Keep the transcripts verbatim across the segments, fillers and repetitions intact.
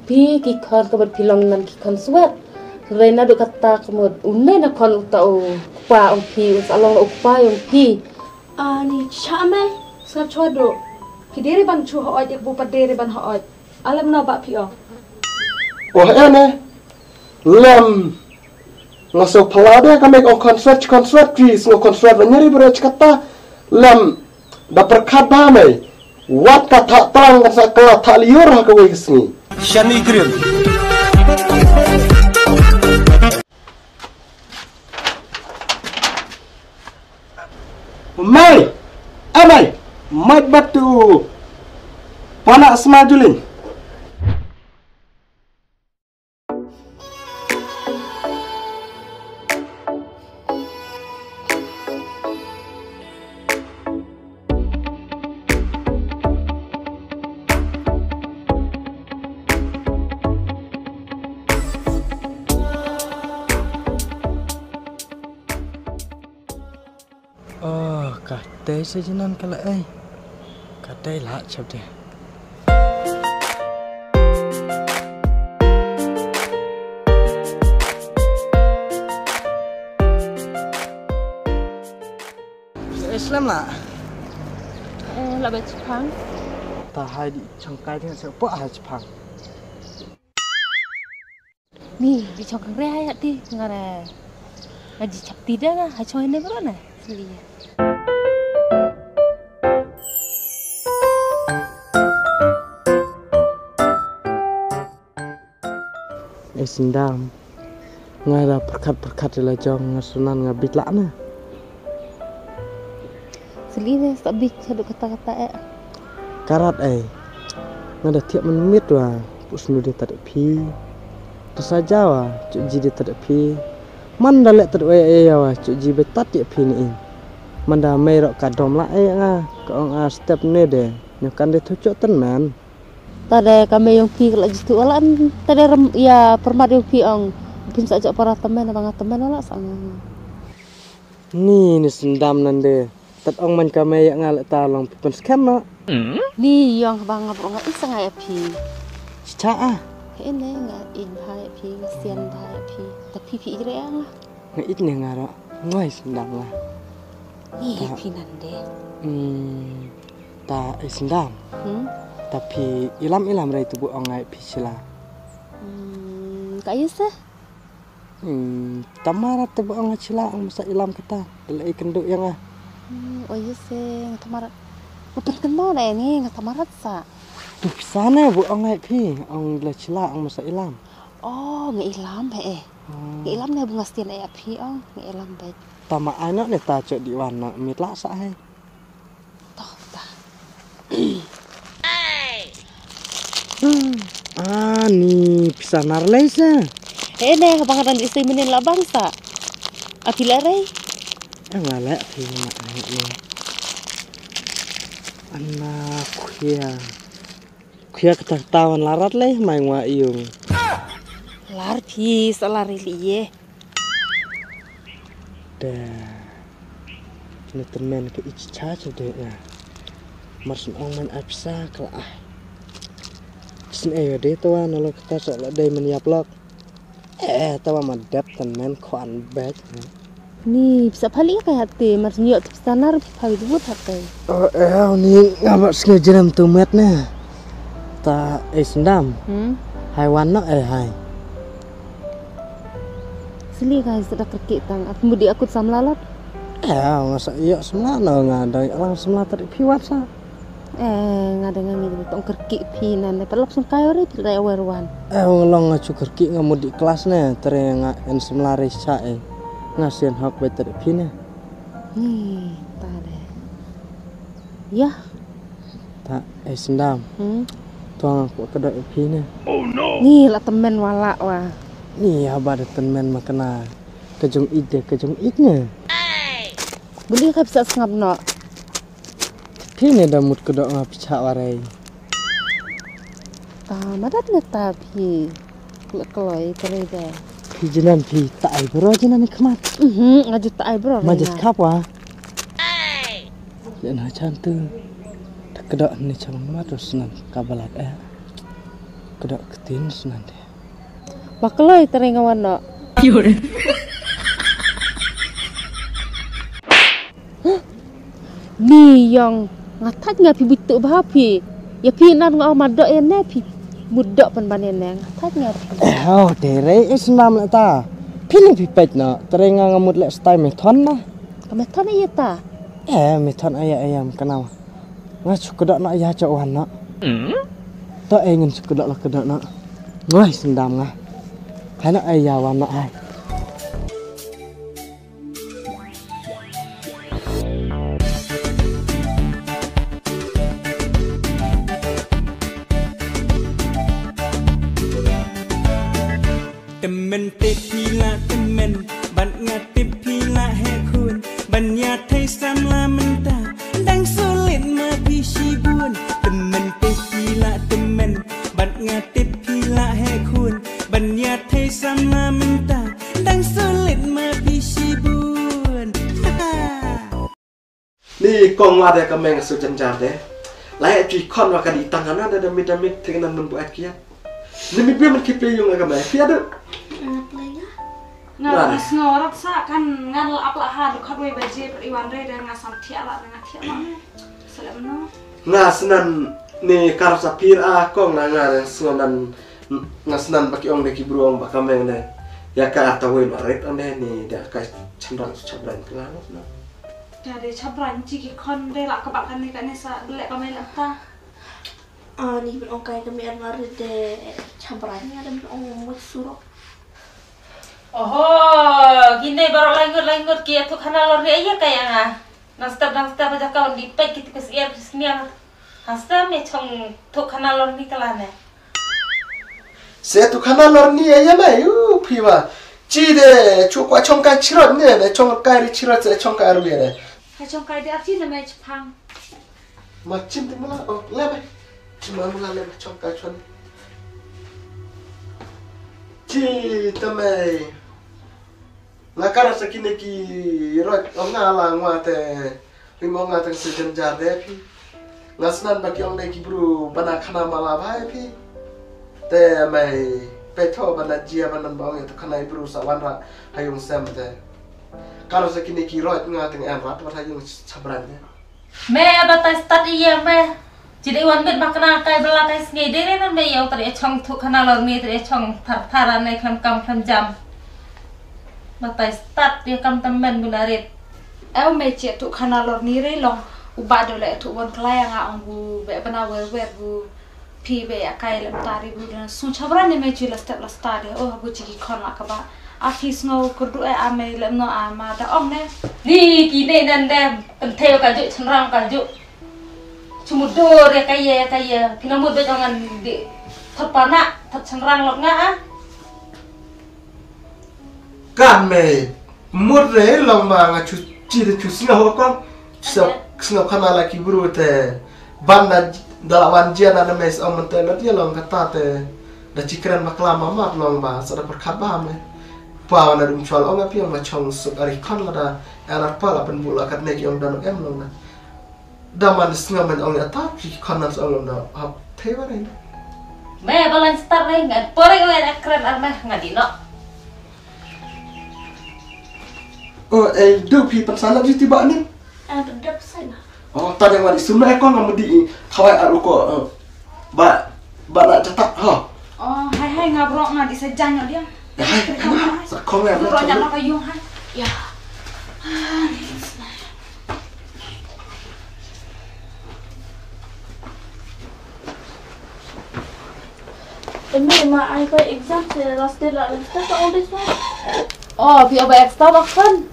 Phi ki khon ka mut phi long nan ki khon swet. Hynrei naduh kata ka mut une na khon uta u kpa ong phi, u sa long u kpa ong phi. Ani cha me, sngap chwa do. Phi deri ban chu hoi, ek bu pa deri ban hoi. Alem na ba phi ong. Oh ene. Lem. Nga so phala de ka mek ong khon swet, khon swet phi, sngo khon swet ba nyeri bro chkata. Lem. Da pyrkhat ba mei. Wat ka thah trang kan sa kala thah liur ha kawei ka sngi. Shani Grill. Mei, amei, mai batu. Pana sma julin. Oh, ka tei sa jinan ka la ei. Ka tei la chap de. Islam la. Eh, la ba chipang. Ta hai di changkai dia sa pa hai chipang. Ni, di chong kang re hai ati ngare. Ngaji chapti da nga, hai chong ne bro na. Sli. Eh, Sendam. Nga la pyrkhat pyrkhat la jong nga sunan nga bit la na. Seli ne sa bit sa duk kata kata eh. Karat eh. Nga da thiap mynmiet wa pus nu de tad phi. Tu saja wa chu ji de tad phi. Man da lek tad wa eh wa chu ji be tad phi ni. Man da mei rok ka dom la eh nga ka ong a step ne de. Nyo kan de thu chok ten man. Tade ka mei yong phi ka la jitu wala an tade ram ya permat yong phi ong. Phin sa chok para temen ba nga temen wala sa nga. Ni ni Sendam nande. Tat ong man ka mei ya nga le ta long phi pun skhem no. Ni yong ba nga bro nga isa nga ya phi. Chicha ah. He ne nga in ba ya phi nga sian ba ya phi. Ta phi phi ire ya nga. Nga it ne nga ro. Ngoi Sendam nga. Ni phi nande. Hmm. Ta eh Sendam. Hmm? Ta phi ilam ilam rei tu bu ong ngai phi chila. Hmm, ka yu se? Hmm, ta marat tu bu ong ngai chila ong masa ilam kata. Dele i kendu yang ah. Hmm, oh yu se, nga ta marat. Bu pen kendo na ni, nga ta marat sa. Tu pisa ne bu ong ngai phi, ong dele chila ong masa ilam. Oh, nga ilam he eh. Hmm. Nga ilam ne bu nga stien eh phi ong, nga ilam bet. Ta ma ai no ne ta chok di wan no, mit la sa he. Toh ta. Hmm. Ah, ni pisa nar lei sa. Eh, ne, bang dan isi menin la bang sa. Api la rei. Eh, nga la pi ma ni. Ana kuya. Kuya kata kata wan larat lei mai ngwa iung. Lar phi sa lar li ye. Da. Kine tymmen ka ich cha cha de ya. Mar syn ong man ai pisa ka la ai. Syn ai de tawa na lo kata sa la dei man yap lok. Eh tawa ma dep tymmen khwan bek. Ni pisa phali ka ya te mar syn yok pisa nar phali dubut ha te. Oh eh ni nga ba sngew jrem tu met ne. Ta eh Sendam. Hmm? Hai wan no eh hai. Seli ka sa da kyrkieh tang at mudi akut samla lat. Eh, nga sa ïoh samla no nga dang ïoh lang samla tad phi wat sa. Eh, nga dang ngi tong kyrkieh phi nan ne pelok sung kai ori phi dai wer wan. Eh, nga long nga chu kyrkieh nga mudi klas ne tre nga en samla re sa eh. Nga sien hok bet tad phi ne. Ni ta de. Ya. Ta eh Sendam. Hmm? Tuang aku kedok phi ne. Ni la temen wala wa. Ni haba da temen makna. Kejung ide kejung id ne. Beli ka bisa sngap no. Phi ne da mut kedok nga picha warai. Ta madat ne ta phi. Kloi kloi kare da. Phi jinan phi ta ai bro jinan ni khmat. Mhm, ngaju ta ai bro. Ma jat khap wa. Len ha chan tu. Kedok ni chang mat ros nan kabalat eh. Ka dok ktien snan de. Ba kloi trai nga wan noh. Ni ïong, nga thait nga phi buit tu bha phi. Ïa phi nan nga ong ma dok ïa ne phi. Mut dok pynban ïa ne, nga thait nga phi. Eh, oh, te re is nam la ta. Phi ling phi peit noh, trai nga nga mut leh stai me thon na. Ka me thon ïa ta. Eh, me thon aya aya kana. Nga shu kdok noh ïa cha wan noh. To eh ngan shu kdok la kdok noh. Ngoi sendam nga. Hai noh aya wan noh ai. Tymmen te phi la tymmen, bad nga tip phi la heh khun, ban ïa thei samla mynta, dang sulit ma phi shibun. Tymmen te phi la tymmen, bad nga tip phi la heh khun, ban ïa thei samla mynta, dang sulit ma phi shibun. Ni kong wa de ka meng su jan jar de. Lai ati khon wa ka di tang ana de de mit de mit thik nan mun bu at kiat. Ni mit bi man ki pe yung ka meng kiat de. Nga la sngo rat sa kan ngan la ap la ha du khat wei baje per iwan re de nga sam thiah la de nga thiah la. Selem no. Nga snan ni kar sa pir a kong na nga sngo nan nga snan ba ki ong de ki bru ong ba ka meng de. Ya ka ta wei ma ret ong de ni da ka chandran chandran kla no. Ka de chabran chi ki khon de la ka bak kane kane sa de leh ka mei leh ta. Ah, ni bin ong kai ka mei ar mar de chabran ni ada bin ong mut surok. Oho, kine baroh lai ngut lai ngut ki atu khana lor ni aya kai anga. Nang step nang step aja kau di pek ki tikus iar sniang. Hasta me chong thuk khana lor ni kala ne. Se tu khana lor ni ya mai u phi wa. Chi de chu kwa chong kai chirot ne ne chong kai ri chirot se chong kai ru ya ne. Ka chong kai de archi na me chpang. Ma chim ti mula o le mai. Chi ma mula le ma chong kai chon. Chi ta mai. Nga kara sa kine ki rot ong nga la ngwa te. Ri mo nga tang se jan jar de phi. Nga snan ba ki ong de ki bru bana khana mala bha e phi. Te mai pe tho bana jia bana ba ong e to khana i bru sa wan ra ha yung sem te. Karo sa kine ki rot nga tang en rat wat ha yung chabran de. Me batai start iya me. Jide wan met ba kena kai bela kai sngi de ne me yau tadi chong thu khana lor ni tadi chong thar thar ne khlem kam khlem jam. Batai start dia kam temen guna rit. Eu me che tu khana lor ni re long. U ba do le tu won klai nga ong bu be bana wer wer bu. Phi be ya kai lem tari bu dan sung chabra ne me chi la step la sta de. Oh bu chi ki khon la ka ba. A phi sngo kurdu e a me lem no a ma da ong ne. Ni ki ne nan de. Kan thei ka ju chenrang ka ju. Chu mut dur ya ka ye ya ka ye. Phi na mut be jong an de. Thot pa na thot chenrang lok nga a. Ka me mut re long ma nga chu chi de chu snga ho kong. Chu snga khana la ki bru te ban na da la wan jia na na me sa man te la dia long ka ta te da chi kren ma kla ma mat long ba sa da per khat ba me. Pa wa na dum chwal ong a piang ma chong suk ari khon la da era pa la pen bu la kat ne ki ong da no em long na. Da man snga man ong ata ki khon nan ong da hap thei wa reng. Me balan star reng ngan pore ngan akran armah ngan di no. Oh, eh, do phi pan salat ji ti ba ni. Ah, dap sai na. Oh, ta dang wa di sum na ko ngam di khawai ar ko. Ba ba na jatap ha. Oh, hai hai nga bro nga di sa jan dia. Hai hai. Sa ko ya. Bro nya na ka yung hai. Ya. Emi ma ai ko exam se last day la last day all this one. Oh, phi oba extra ba khon.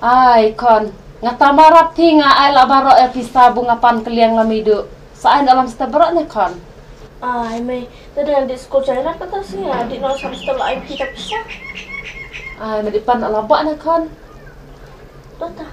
Ai khon, nga ta marap thi nga ai la baroh e pisa bu nga pan keliang la midu. Sa ai na lam step baroh ne khon. Ai mei, ta dengan di school China kata si nga di no sam step la ai phi ta pisa. Ai mei di pan la ba ne khon. Tota.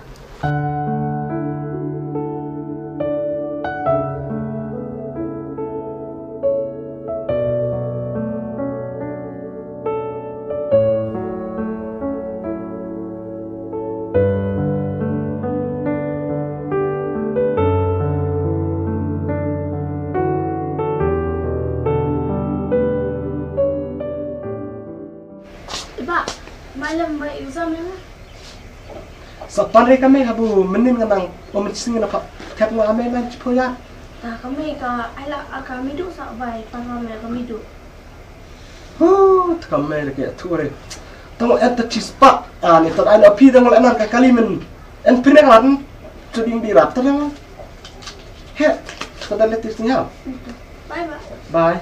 Ba, malam ba exam ya. Sa pan re kame habu menin nganang o men sing na pa. Tep nga ame nan chipo ya. Ta kame ka ai la ka midu sa bai pan kame ka midu. Hu, ta kame re ke tu re. Tong en ta chispa. Ah, ni ta ai na pi dang la nan ka kali men. En pine kan. Tu ding di rap ta dang. He, ta da letis ni ha. Bye bye. Bye.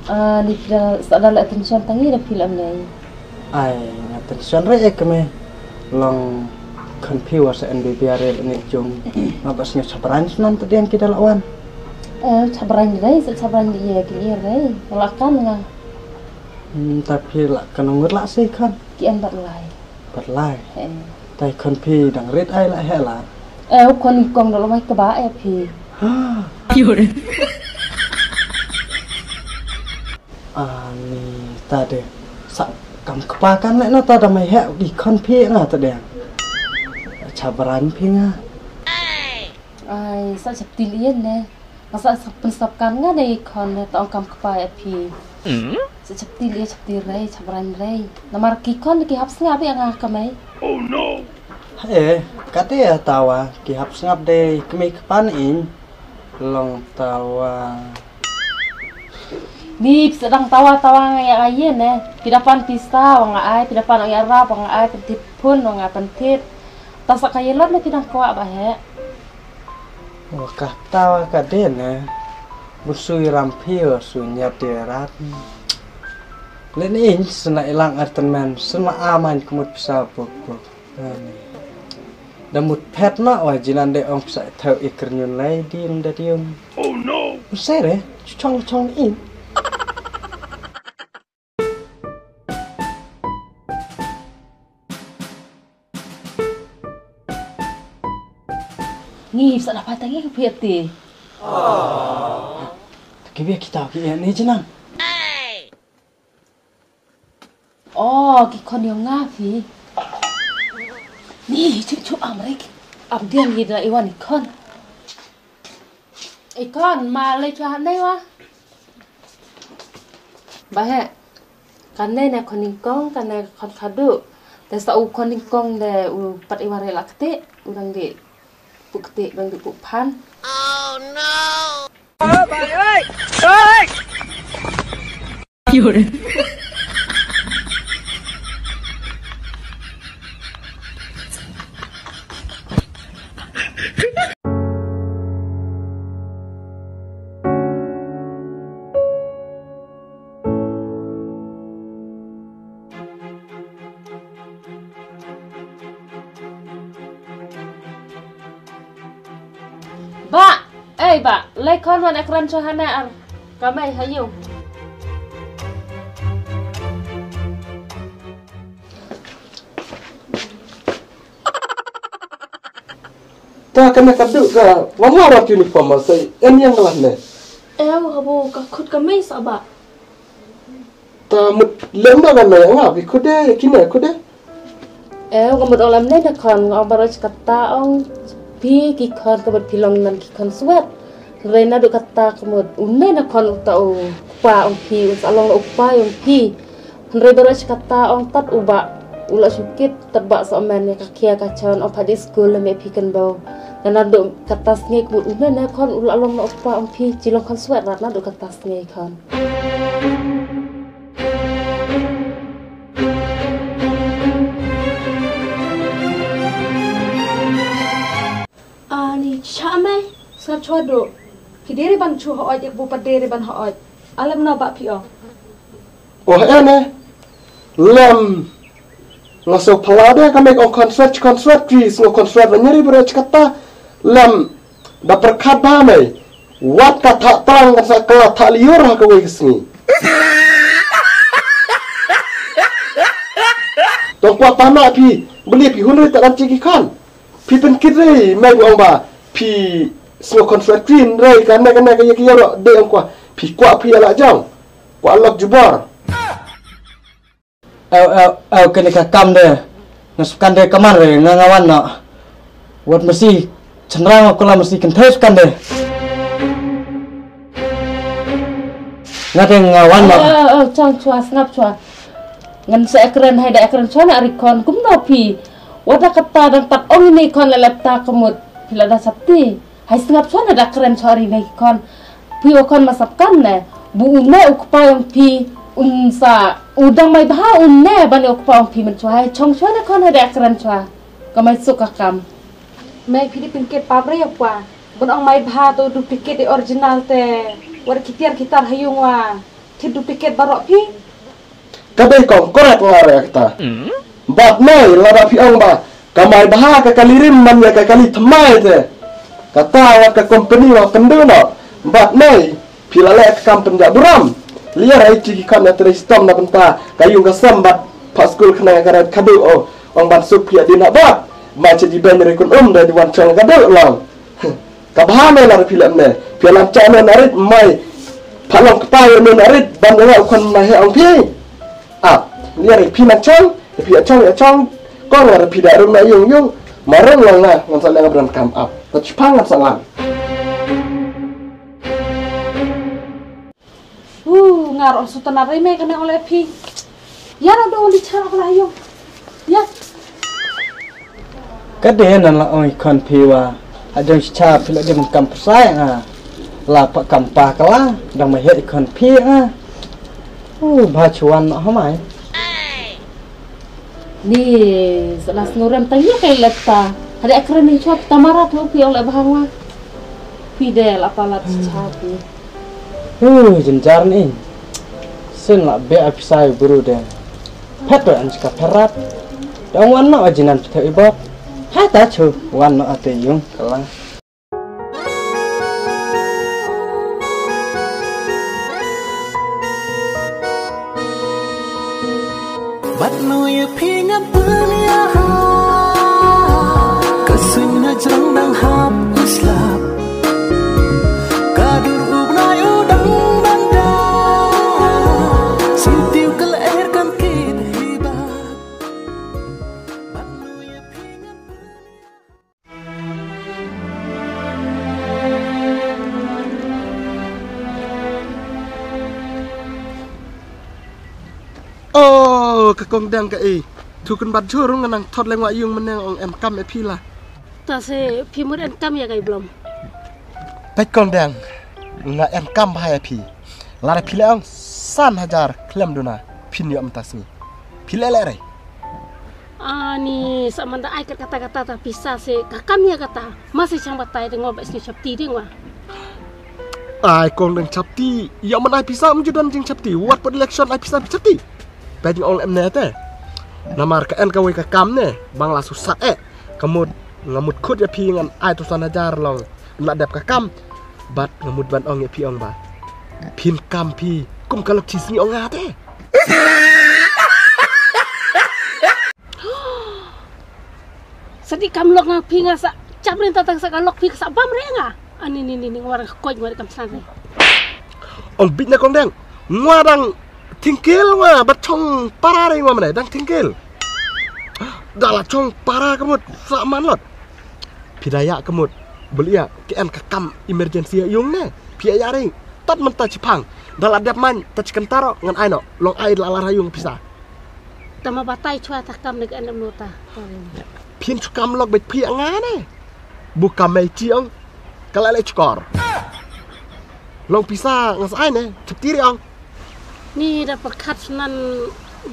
Ah, ni phi da sa da la attention tangi da phi lam nei. Ai, nga attention re ek me long confuse sa N B B R ni jong. Ma bas ngi sabran sunan tu dian kita lawan. Eh, sabran re, sa sabran di ye ki ye re. La kan nga. Hmm, tapi la kan ngut la si kan. Ki en bat lai. Bat lai. Eh. Tai khon phi dang rit ai la he la. Eh, u khon kong da lo mai ka ba eh phi. Ha. Ani ta de. Sa kam kpa kan le no ta da mai he di khon phi nga ta de. Cha bran phi nga. Ai, sa chap til ien ne. Nga sa sa pynsap kan nga ne khon ne ta ong kam kpa eh phi. Sa chap til ien chap til rei chap bran rei. Namar ki khon ki hap sngap ïa nga ka mei. He, kate ya tawa ki hap sngap de kmei kpan in long tawa. Ni pisa dang tawa tawa nga ya aye ne. Pida pan pisa wa nga ai, pida pan ya rap wa nga ai, pentit pun wa nga pentit. Ta sa ka yelot ne pidang kwah ba he. Wa ka tawa ka de ne. Busu iram pio su nyap de rat. Len in sena ilang artan men, sena aman kemut pisa buk buk. Da mut phet na wa jinan de ong pisa thau ikir nyun lai dim da dium. Oh no. Sere, chong chong in. Ngi sa dapat tangi ke phi ati. Ki bia kita ki ni jinan. Oh, ki khon yong nga phi. Ni, chup chup am rek. Am diang hi da iwan i khon. I khon, ma le chwa hanai wa. Ba he. Kane ne khon nyngkong, kane khon khadu. Te sa u khon nyngkong de u pat iwan re la kti, u dang di. Pu kti, u dang di pu phan. Ba, ei ba, lei khon wan ekran cha hana ar. Kamai hayu. Ta kane ka duk ka wan la rat uniform ma sei en yang lah ne. Eu habo ka khut ka mei sa ba. Ta mut lem da ka mei nga bi khude kine khude. Eu ka mut ong lem ne da khon nga ong baroh kata ong phi ki khon ka mut phi long nan ki khon swet. Hynrei naduh kata ka mut une na khon uta u kpa ong phi un sa long la u kpa ong phi. Hynrei baroh shi katta ong tat u bah u la shu kit tat bah sa men ïa ka khia ka chon ong pha dei skul lem ïa phi kan bau. Naduh katta sngi ka mut une na khon u la long na u kpa ong phi chi long khon swet rat naduh katta sngi khon. Ani cha mei sngap chwa do. Ki dei re ban chu hooid ek bu pat dei re ban hooid. Alam na ba phi ong. Oh ene. Lem. Nga so phala de ka mei ong concert concert phi sngo concert ba nyari bro chkata. Lem. Da perkhat ba mei. Wat ka tha tlang kan sa kla tha liur ha ka wei ka sngi. Tong kwa pana phi beli phi hun ri ta dan chiki khan. Phi pynkit re, mei ba ong ba phi sngew khon sweat cream re, kane kane ka ïa ka ïa ro de ong kwah. Phi kwah phi ïa la jong. Kwah lok jubor. Ew ew ew, kane ka kam de. Nga sngewkan de kamar re, nga nga wan noh. Wat masi chynrang ko la masi kynthei sngewkan de. Nga te nga wan noh. Ew ew ew, chang chwa, sngap chwa. Ngan sa ïakren, hei da ïakren chwa na ri khon, kumno phi? Wat da kata dang pat ong ine khon la lap ta ka mut. Phi la da sap ti. Hei sngap chwa na da kren chwa ri ne khon. Phi o khon ma sap kan ne. Bu u ne u kpa ong phi, um sa u dang mai bha u ne ban u kpa ong phi men chwa. Hei chong chwa na khon, hei da kren chwa. Ka mai suk ka kam. Mei phi di pynket pap re ïa pwa. Bun ong mai bha to duplicate di original te. Wat ki tiar ki tar ha ïung wa. Ki duplicate baroh phi. Ka dei kong, correct nga re kata. Bad mei, lada phi ong ba ka mai bha ka kali rim man ïa ka kali thymmai te. Kata wat ka company wa pynduh noh. Bad mei, phi la leh ka kam pynjah burom. Liar ai ti ki khon na trei stom na bynta ka ïung ka sem bad pha skul khnang ka rat khadu o. Ong ban suk phi ïa di na bad. Mai cha di ben re kun um da di wan chong ka dul long. Ka bha ne la phi lem ne. Phi lam cha ne na rit mai. Pha long kpa ne na rit ban ne u khon na he ong phi. Ah, ne rit phi na chong, phi ya chong ya chong. Kong la phi da rum na yung yung. Ma rum long na ngan sa leng bran kam ap. Ta chipang ngan sa ngan. Uh, nga ro sutana re me kane ole phi. Ya ro do di chara kala yo. Ya. Ka de nan la ong i khon phi wa. Ha jong cha phi la de man kam psai nga. La pa kam pa kala dang ma he i khon phi nga. Uh, ba chuan ha mai. Ni sa la sngurem tang ïa kai leta. Hada akren ni chop tamara tu phi ong le bahang wa. Phi de la pala cha phi. Hu, jynjar ni. Sin la be a pisa ïa bru de. Phet to an chika pherap. Dang wan no a jinan pita ibot. Hai ta chu wan no a te yung kalang. Bad nu ïa phi ngan pynïaha. Ka suiñ na jrong dang hap u slap. Ka dur u bnai u dang ban da. Sngewtiew ka lyer kan kit hi bad. Bad nu ïa phi ngan pynïaha. Oh, ka kong dang ka ei. Thu kan bat jhur nga nang thot leng wa yung meneng ong em kam e phi la. Ta se phi mur em kam ïa kai blom. Pek kong dang nga em kam bha ïa phi. Lara phi le ong san hajar klem duna phin ïoh mynta sngi. Phi le le re. Ani sa man da ai kat kata kata ta pisa se ka kam ïa kata. Ma se chang batai ding wa ba sni chapti ding wa. Ai kong dang chapti. Ïa man ai pisa um ju don jing chapti. Wat pot election ai pisa chapti. Ba jing ong em ne te. Namar ka en ka wei ka kam ne. Bang la susat eh. Ka mut nga mut khut ïa phi ngan ai tu san hajar long. La dep ka kam. Bad nga mut ban ong ïa phi ong ba. Phin kam phi. Kum ka lok chi sngi ong nga te. Sa di kam lok nga phi nga sa chap rin ta tang sa ka lok phi ka sa bam re nga. Ani ni ni ni nga war ka koj nga war kam san re. Ong bit na kong dang. Nga dang tingkil nga bat chong para re nga mane dang tingkil. Da la chong para ka mut sa man lot. Phi da ya ka mut bul ya ke en ka kam emergency yung ne. Phi ya ring tat man ta chipang. Da la dep man ta chikan taro ngan ai no long ai la la yung pisa. Tama batai chwa ta kam ne ka en no ta. Phin chu kam lok bet phi nga ne. Bu kam mai chi ong. Ka la le chkor. Long pisa ngas ai ne. Chapti ri ong. Ni da perkhat nan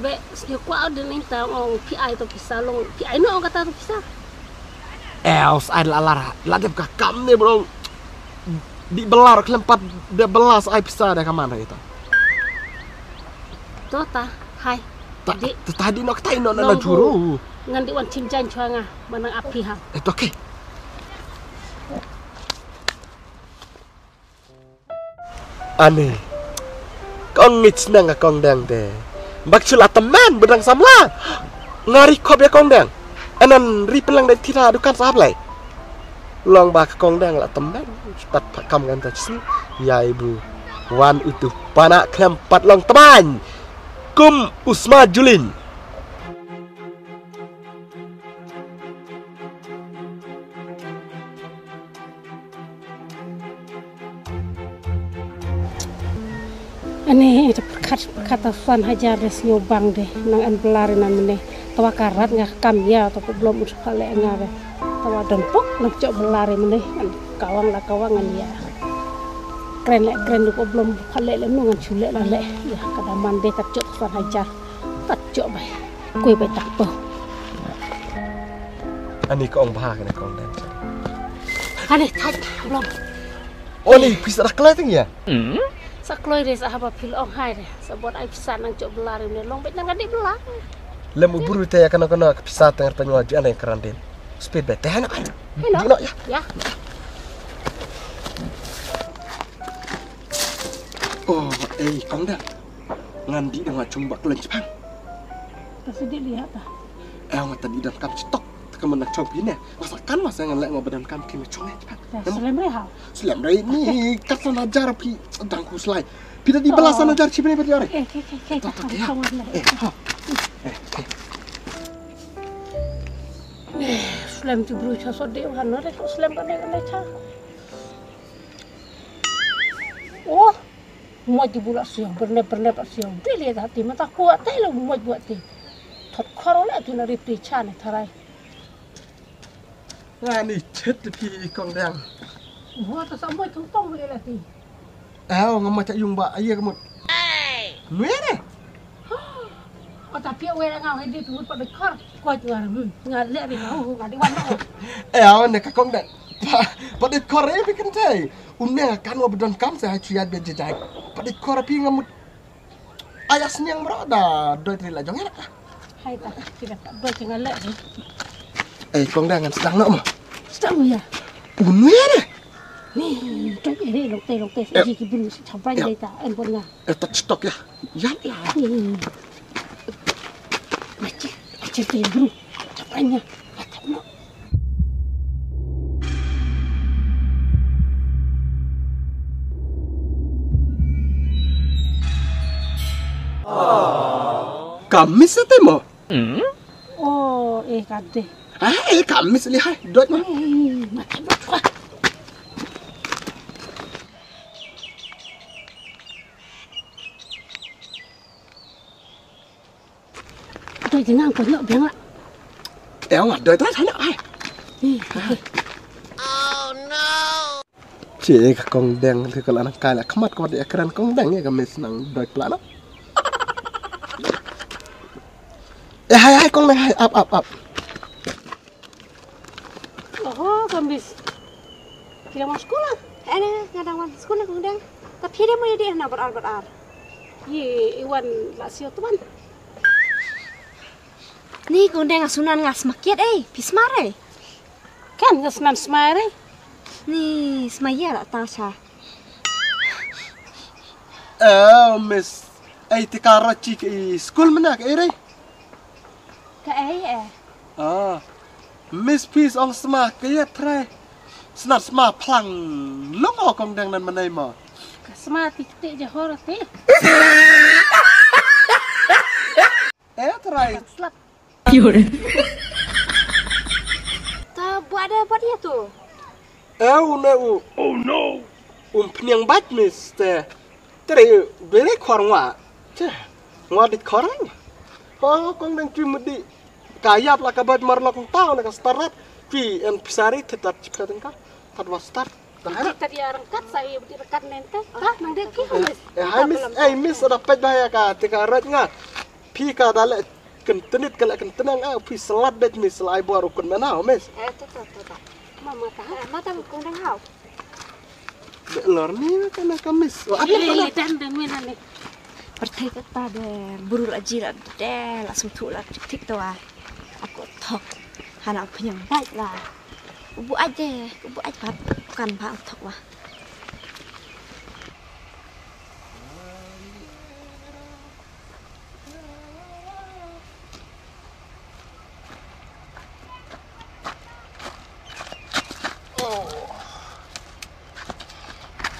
be sni kwa de ning ta ong phi ai to pisa long phi ai no ong kata to pisa. Eh, os ai la lar la dep ka kam ne bro. Di belar klem pat de belas ai pisa de kaman ri to. To ta hai. Ta di ta di no kata ino na juru. Ngan di wan chim jan chwa nga manang api ha. Eh, to okay. Ani. Kong ngit nang kong dang de. Bak chula teman bedang samla. Ngari kop ya kong dang. Anan ri pynlang dei thita dukan sahap lai. Long ba ka Kong Deng la tymmen. Tat pha kam kan ta chisni. Yai bu. Wan utu pana klem pat long tymmen. Kum usma julin. Ani ita perkat perkat ta san hajar de sñiaw bang de nang en belar inan mene. Tawa karat nga kam ya ta ko blom ut pale nga be. Tawa don pok nang cok belar mene. An kawang la kawang an ya. Kren le kren ko blom pale le nung an chule la le. Ya kada man de ta cok san hajar. Ta cok bai. Kui bai tak po. Ani ka ong bha kane ka ong dan. Ani thaj blom. Oni pisa dak lai teng ya. Sa kloi re sa haba phil ong hai re. Sa bot ai pisa nang cok belar ne long bet nang adi belar. Lem u buru te ya kano kano ka pisa teng ar teng wa ju anai keran din. Speed bet te hana ai. Hello. Ju no ya. Ya. Oh, eh, Kong Dang. Ngan di dang wa chung bak len chipang. Ta sidi lihat ta. Eh, nga ta di dang kam chitok. Ta kam nang chong pine. Masa kan masa ngan lek nga badan kam kime chong eh chipang. Ta slem re hau. Slem re ni kat sana jar pi dang ku slai. Pida di bala sana jar chipne pati ore. Eh, ke, ke, ke. Ta, ta, ya. Eh, ha. Eh, eh. Eh, slem tu bru cha so de wa no re ko slem kane kane cha. Oh. Moj di bula siang, bernep bernep siang. Dili da ti mata kuat te lo moj buat ti. Thot khoro le tu na rip ti chan tharai. Nga ni chet phi Kong Dang. Buat ta sa moj tu pong le la ti. Aw nga ma cha yung ba aye ka mut. Nwe ne. Ata pia wera nga hedi tu pa de khor. Ko tu ar nga le ri nga nga di wan. Eh aw ne ka Kong Dang. Pa pa de khor e bi kan tai. Une kan wa bedon kam sa ha chuyat be jajai. Pa de khor pi nga mut. Ayas niang bro da doi tri la jong era. Hai ta, kira ta doi tingal le. Eh Kong Dang ngan sedang no mo. Sedang ya. Unu ya ne. Ni, doi ere long te long te. Ji ki bun si chapai dai ta en bon nga. Eh tak stok ya. Ya ya. Macam macam te bun. Chapai nga. Kamis te mo. Oh, eh kade. Ah, eh kamis li hai. Dot mo. Doi jingam ko nyok biang la. Eh nga doi doi sana ai. Che ka Kong Deng te ka la nang kai la khmat ko de kren Kong Deng ya ka mes nang doi pla na. Eh hai hai Kong Deng hai ap ap ap. Oho, kambis. Kira mas sekolah. Eh, ni, nga dang wan sekolah Kong Deng. Tapi dia mau dia na bar ar bar ar. Ye, iwan la sio tuan. Ni Kong Deng sunan ngas makiat eh, pismar eh. Kan ngas nan smar eh. Ni smaya la tasha. Eh, miss. Eh, tikara chik eh, school mana ke eh. Ka ei eh. Ah. Miss Peace ong sma ka ya trai. Snat sma phlang long o Kong Deng nan manai ma. Ka sma ti ti jahor ti. Eh trai. Slap. Ta buat ada buat ya tu. Eh u ne u. Oh no. Um pniang bat miss te. Tere bere khor ngwa. Che. Ngwa dit khor. Ko Kong Deng chui mudi. Ka yap la ka bat mar lok tau na ka start. Chui en pisari tetat chipet ka. Tat wa start. Dah na. Tadi arang kat sa i budi rekat nente. Ta nang dek ki. Eh hai miss, eh miss ada pet bahaya ka tika rat nga. Phi ka dale kentenit ka le kentenang eh phi selat dek miss lai bor ukun menau miss. Eh tu tu tu tu. Mama ta. Eh mata Kong Deng hau. Dek lor ni ka na ka miss. Wah apa ka na? Dan dan mina ni. Pertai kata de buru la ji la de la sum thu la tik tik tu ah. Aku thok hana pnyang baik la. Ubu aje, ubu aje pat kan ba thok wa.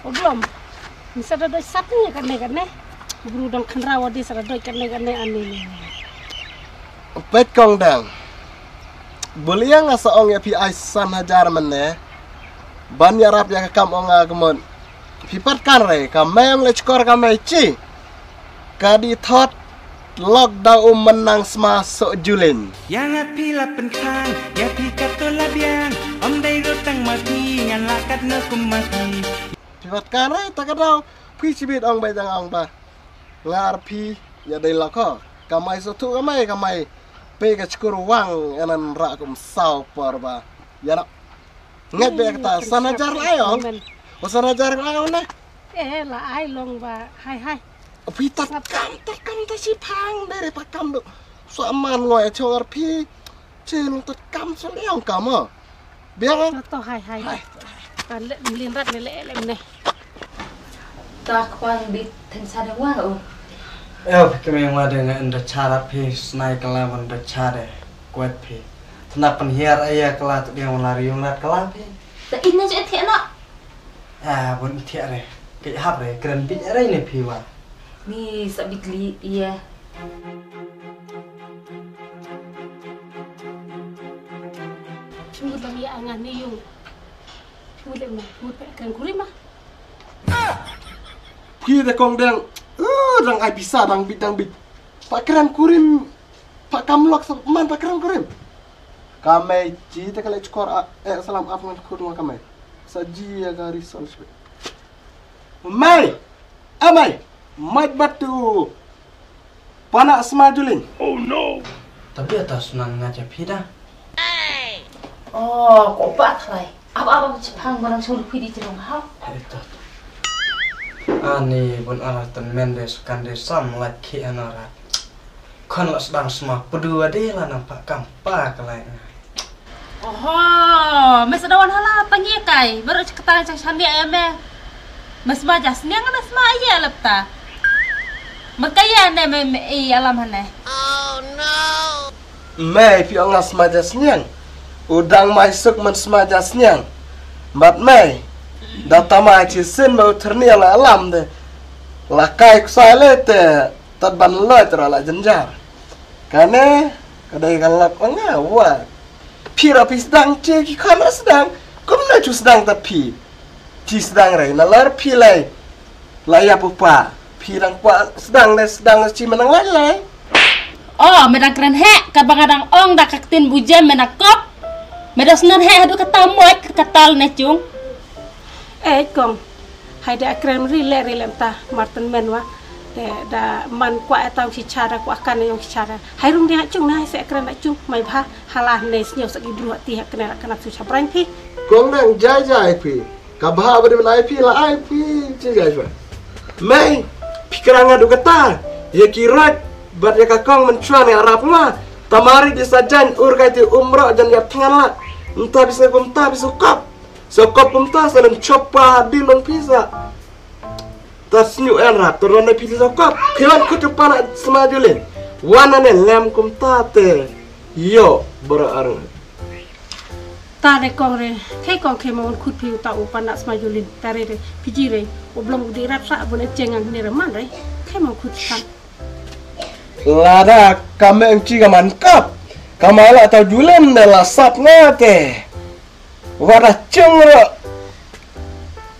Blom. Ni sa da doi sat ni kane kane. Bru dang khanra wadi sa da doi kane kane ani ni. Peit kong dang. Bul ïa nga sa ong ïa phi ai san hajar mynne. Ban ïarap ïa ka kam ong nga ka mon. Phi pat kan re ka mei ong le chkor ka mei chi. Ka di thot lok da um mynang sma so julin. Ïa nga phi la pynkhang, ïa phi kat to la biang. Om dei rut tang ma phi, ngan la kat na kum ma phi. Phi wat kan ai ta ka dau, phi chibit ong bai dang ong ba. Ngar phi, ïa dei lok ho. Ka mai so thu ka mai, ka mai. Pe ka chkur wang, anan ra kum sau por ba. Ïa na. Ngat be kata, san hajar la ai ong. O san hajar la ai ong na. Eh, la ai long ba. Hai, hai. Phi tat kam, tat kam ta chi phang, dei re pa kam du. So man ngoi a chong ar phi. Chi long tat kam so le ong kam o. Biang. To, to, hai, hai. Hai. Ta le mlin rat le le le ne. Ta kwang bit then sa de wa o. Eo, phi kemeng wa de nga enda chara phi snai kala wan da chare. Kwet phi. Tna pynhiar aya kala tu dia wan la riung rat kala phi. Ta in na je thiak na. Ah, bun thiak re. Ke hap re, kren bit re ne phi wa. Ni sa bit li ia. Chimut lam ia anga ni yung. Chimut lam na, chimut pe kren kurim ah. Phi de kong dang. Uh, dang ai pisa dang bit dang bit. Pa kren kurim. Pa kam lok sa man pa kren kurim. Ka mei chi te ka le chkor a, eh, salam ap ngan khut ngan ka mei. Sa ji ya ka risol shpe. Mei! A mei! Mait bat tu. Pana sma julin. Oh no. Tapi atas nan ngaja pida. Oh, ko ba thlai. Ap ap ap chipang barang sulu pidi chilong hau. Hai to. Ani bun arah ten mendes kande sam lak ki anara. Khon la sdang sma pdu ade la nampak kam pa ka lai nga. Oho, me sdang wan hala pangi kai, baru cakta cak sandi ayam me. Mes ma jas niang mes ma iya lepta. Makaya ne me me i alam hane. Mei phi ong nga sma jas niang. U dang mai suk man sma jas niang. Bat mei. Da tama chi sin ma u therni ala alam de. La kai ksai le te. Tat ban loi tro la jenjar. Kane, ka dei ka lap nga wa. Phi ra phi sdang che ki kham sdang. Kum na chu sdang ta phi. Chi sdang re, na lar phi lai. La ya pupa. Phi dang kwa sdang ne sdang chi manang lai lai. Oh, me dang kren he, ka bang dang ong da ka ktin bu jem me na kop. Me da snan he hadu kata moit ka tal ne chung. Eh, kong. Hai da kren ri le ri lem ta Martin men wa. Te da man kwa etang si chara kwa kan yong si chara. Hai rung dia chung na hai se kren da chung mai bha hala ne snyo sa ki bru ti ha kena kana su cha brang phi. Kong dang jai jai phi. Ka bha ba de men ai phi la ai phi jai jai phi. Mei phi kra nga du kata. Ye ki rot bat ye ka kong men chuan ya rap ma. Tamari di sa jan ur kai ti umro jan ya tngan la. Nta bisa kum ta bisa kap. Sa kop kumta sa lem chop pa di long pisa. Ta snyu en rat to ron pisa sa kop. Khiwan kutu pana sma julin. Wana ne lem kumta te. Yo bora arung. Ta re kong re. Kai kong kai mon kut pi uta u pana sma julin. Ta re re. Piji re. U blong di rat sa bun chengan ne re man re. Kai mon kut sa. Lada kame engchi ka man kap. Kamala ta julin de la sap ngate. Wada cheng ro.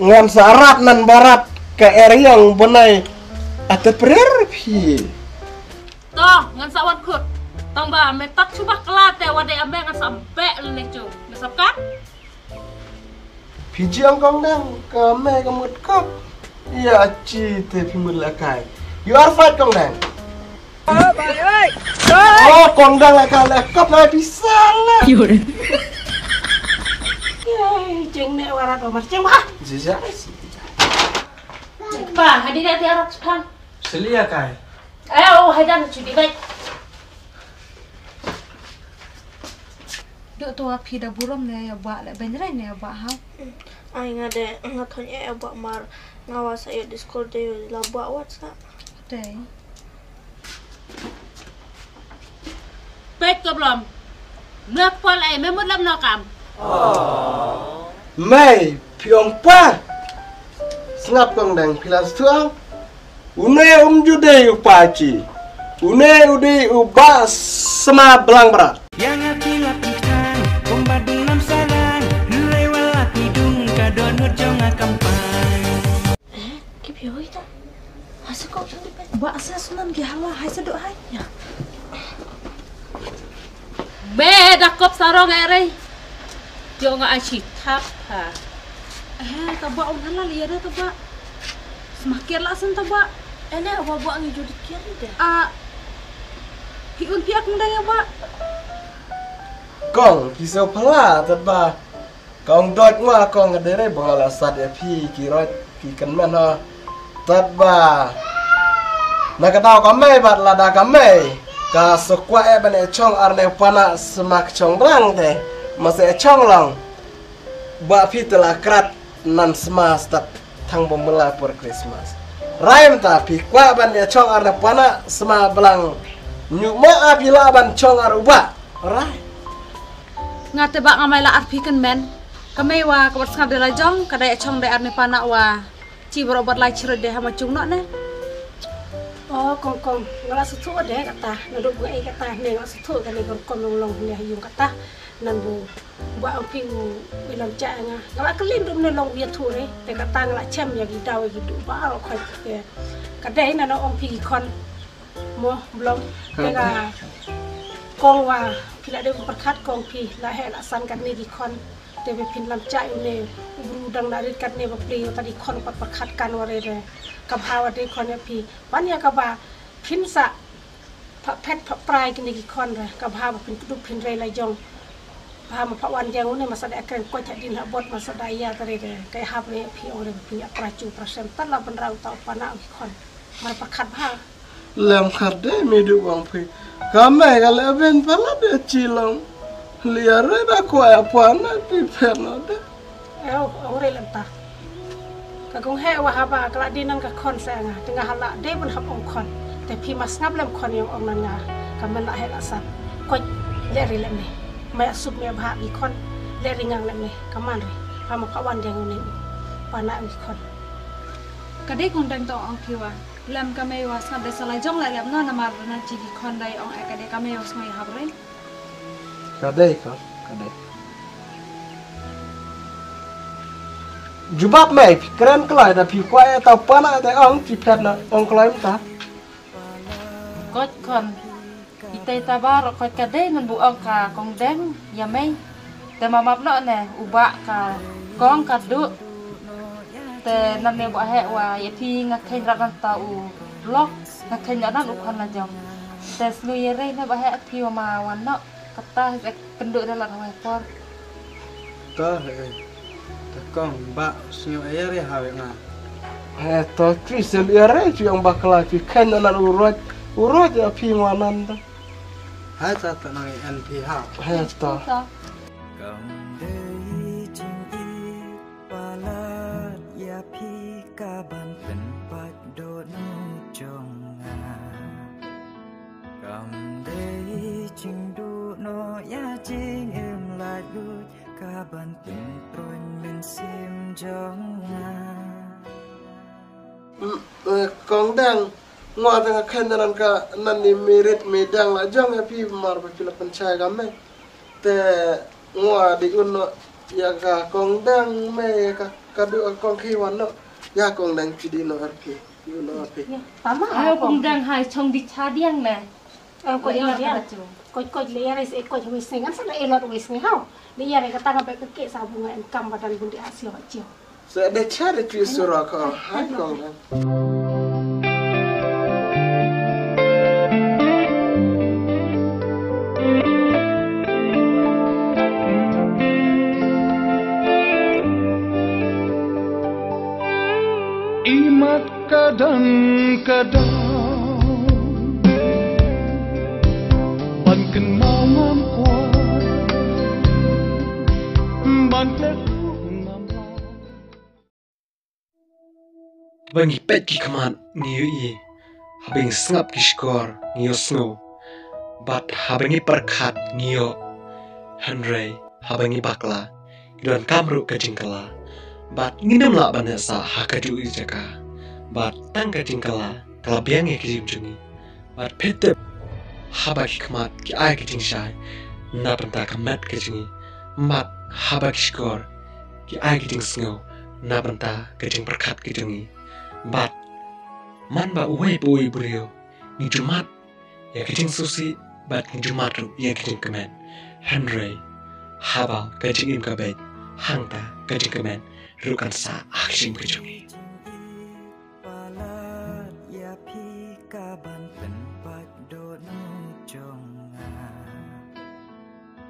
Ngan sa rat nan barat ka eriang benai ate prer phi. To ngan sa wat khut. Tang ba me tak chuba kla te wada ame ngan sa be le chu. Me sap kan? Phi jiang kong dang kame ka mut kop. Ya chi te phi mut la kai. You are fight kong dang. Oh, kong dang la ka la kop la pisa la. Yai, jeng ne wara do mar jeng wa. Jija. Pa, hadi da tiara tang. Selia kai. Eh, oh, hai dan chu di bai. Dok tu api da burom ne ya ba le ben rai ne ya ba ha. Ai nga de nga thon ya ba mar nga wa sa yo Discord de la ba wat sa. Dei. Pet ko blom. Nak pol ai me mut lam no kam. Mai phi ong pa. Sngap kong dang phi la sngap. Une um ju dei u pachi. Une u dei u bah Sma Blang Bra. Ïa nga phi la pynthang, kumba dang nam sarang, hynrei wat la phi dung, ka dohnud jong nga kam pang. Eh, ki phi hoi ta? Hasa kong shu dei phi. Ba sa sunan ki hala hai sa doh hai. Ya. Be da kop sarong eh rei. Jong nga ashi thap ha. Eh, ta ba ong hala liya da ta ba. Smakia la san ta ba. Ene wa ba ngi jodi kian de. A. Phi un phi ak ndang ya ba. Kong, phi sa phala ta ba. Kong dot ngwa kong ka dere ba nga la sat ya phi ki rot ki kan men ha. Tat ba. Na ka daw ka mei bat la da ka mei. Ka sukwa e ban e chong ar ne pana sma ka chong rang te. Ma se e chong long. Ba phi te la krat nan sma stat thang ba mula por Christmas. Raim ta phi kwa ban e chong ar ne pana sma blang. Nyu ma a phi la ban chong ar uba. Rai. Nga te ba nga mai la ar phi kan men. Ka mei wa ka bat sngap de la jong, ka dai chong de ar ne pana wa. Chi bro bat lai chiro de hama chung no ne. Oh, kong kong, nga la suthu de kata, na duk nga e kata ne nga la suthu ka ne kong kong long long ne yung kata, nan bu ba ang phi u ilam cha nga. Nga la kelim dum ne long wia thu re, te kata nga la chem ya ki daw ya ki du ba ro khoi ke. Ka dai na no ong phi ki khon. Mo blom te ka kong wa phi la dei pyrkhat kong phi la heh la san katne ki khon te ba phin lam cha ïa une u bru dang na rit katne ba plie ta ki khon pat pyrkhat kan wa re re ka bha wa dei khon ïa phi ban ïa ka ba phin sa pha phet pha prai kine ki khon re ka bha ba phin kdup phin rei la jong. Bha ma pha wan jang une ma sa da kren koit ha din ha bot ma sa da ïa ta re re ka hap re phi ong re ba phin ïa pra chu pra sem ta la ban rau ta u pana ki khon. Mar pyrkhat bha. Lem khat de me du wang phi. Ka me ka le ben pala de chi long. Lia re da kwa ya pwan na pi pher no de. Ew, ong re lem ta. Ka kong he wa haba ka la di nan ka khon sa nga. Te nga hala de bun hap ong khon. Te phi mas ngap lem khon yong ong nan nga. Ka men la he la san. Koit le re lem ne. Me asup me bha ki khon. Le re ngang lem ne. Ka man re. Hama ka wan jang ne. Pana ki khon. Ka dei kong dang to ong phi wa. Lem ka mei wa sngap dei sa la jong la lem no namar na chi ki khon dei ong e ka dei ka mei wa sngap hap re. Ka dei ka, ka dei. Jubab mei phi kren kloi da phi kwai ta pana te ong phi phet na ong kloi mta. Koit khon. Itei ta bar koit ka dei nan bu ong ka kong deng ya mei. Te ma map noh ne u ba ka kong ka du. Te nan ne ba heh wa ya phi nga khein rat nan ta u lok nga khein nan u khon la jong. Te slu ye rei ne ba heh phi wa ma wan noh kata he kyndu ne lat hawai por. Ta he ta kong ba snyo ya rei hawe nga. He ta phi sel ya rei phi ong ba kala phi khein nan u rot u rot ya phi ngwa nan ta. Hai ta ta nang en phi ha. Hai ta. Kam dei jingïeit palat ïa phi ka ban pynpait dohnud jong nga. Kam dei jingduh noh ïa jingim laitluid ka ban pynpruin mynsiem jong nga. Mm, eh, kong dang. Ngwa te nga khein nan ka nan ni mirit mi dang la jong ya phi mar ba phi la pynchai ka me. Te ngwa di un no ya ka kong dang me ka ka du ka kong khi wan no. Ya kong dang chi di no ar phi. Di un no ar phi. Tama. Ayo kong dang hai chong di cha diang me. Ayo ko ila diang. Ko ko le ya res e ko wis ne ngan sa le lot wis ne hau. Ni ya re ka tanga ba ke sa bunga en kam badan bun di asio chiu. Sa da cha da chu sura ka hai kong. Imat kadang kadang ban kynmaw ngam kwah ban klet ngam. Haba ngi peit ki khmat ngi ïohi, haba ngi sngap ki shkor ngi ïohsngew, bad haba ngi pyrkhat ngi ïoh. Hynrei haba ngi bakla ngi donkam ruh ka jingkylla. Bad ngin ym lah ban ïasah ha kajuh ka jaka. Bad tang ka jingkylla ka la biang ïa ki jingim jong ngi. Bad phi tip, haba ki khmat ki ai ka jingshai na bynta ka met ka jong ngi, bad haba ki shkor ki ai ka jingsngew na bynta ka jingpyrkhat ka jong ngi. Bad man ba uwei pa uwei u briew ngi ju mad ïa ka jingsngewsih bad ngi ju mad ruh ïa ka jingkmen. Hynrei haba ka jingim ka beit, hangta ka jingkmen ruh kan sah ha ka jingim ka jong ngi. Palat ïa phi ka ban pynpait dohnud jong nga.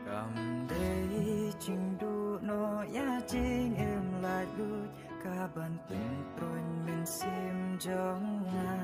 Kam dei jingduh noh ïa jingim laitluid ka ban pynpruin mynsiem jong nga.